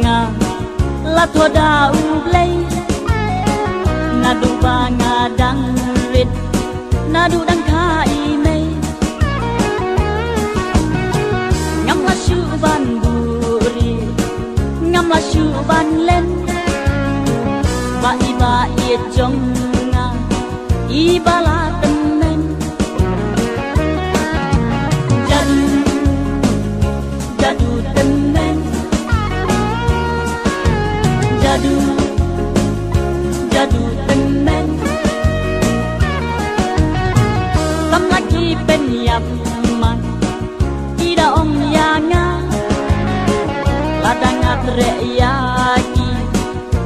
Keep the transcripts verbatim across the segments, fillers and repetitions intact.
nga la thoh da U Blei. Naduh ba nga dang rit, naduh dang kha i mei, ngam la shuh ban buhrieh, ngam la shuh ban len. Ba i ba ïeit jong nga, i ba la tymmen. Jadu, jadu tymmen. Jadu, jadu tymmen. Tam la ki pynïap man, ki da ong ïa nga, lada nga treh ïa ki,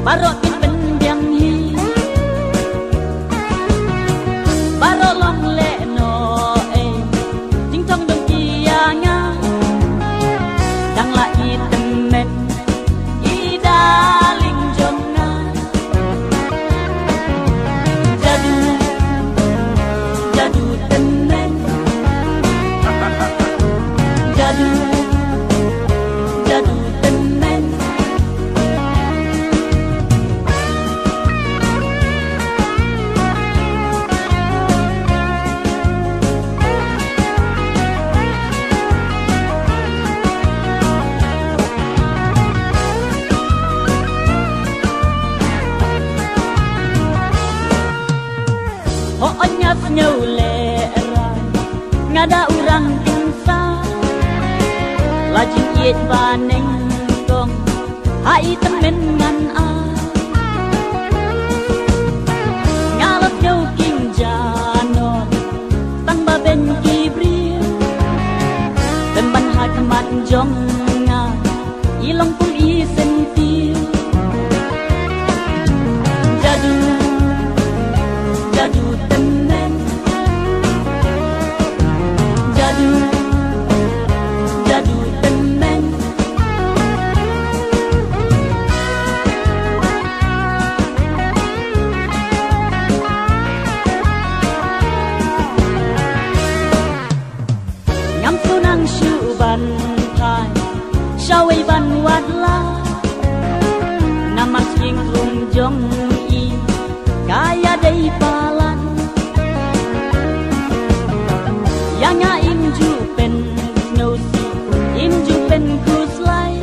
baroh kin pynbiang hi. Baroh long leh noh ei, jingthong dong ki ïa nga, dang la i tymmen, i darling jong nga. Jadu, jadu tymmen. Jadu, jadu tymmen. Hooid nga sngew lehrain, nga da u rang tyngsa, la jingïeit ba nyngkong ha i tymmen ngan ai. Nga la sngew khing janon tang ba beiñ ki briew, tymmen ha khmat jong nga i long kum i syntiew. Jadu, jadu tymmen. Jadu, jadu tymmen. Ngam shu nang shuh ban phai shawei ban wad lad, namar sing rum jong i ka ïadei palat. Ïa nga im ju pynsngewsih, im ju pynkhuslai,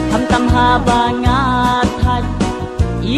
khamtam haba nga thait i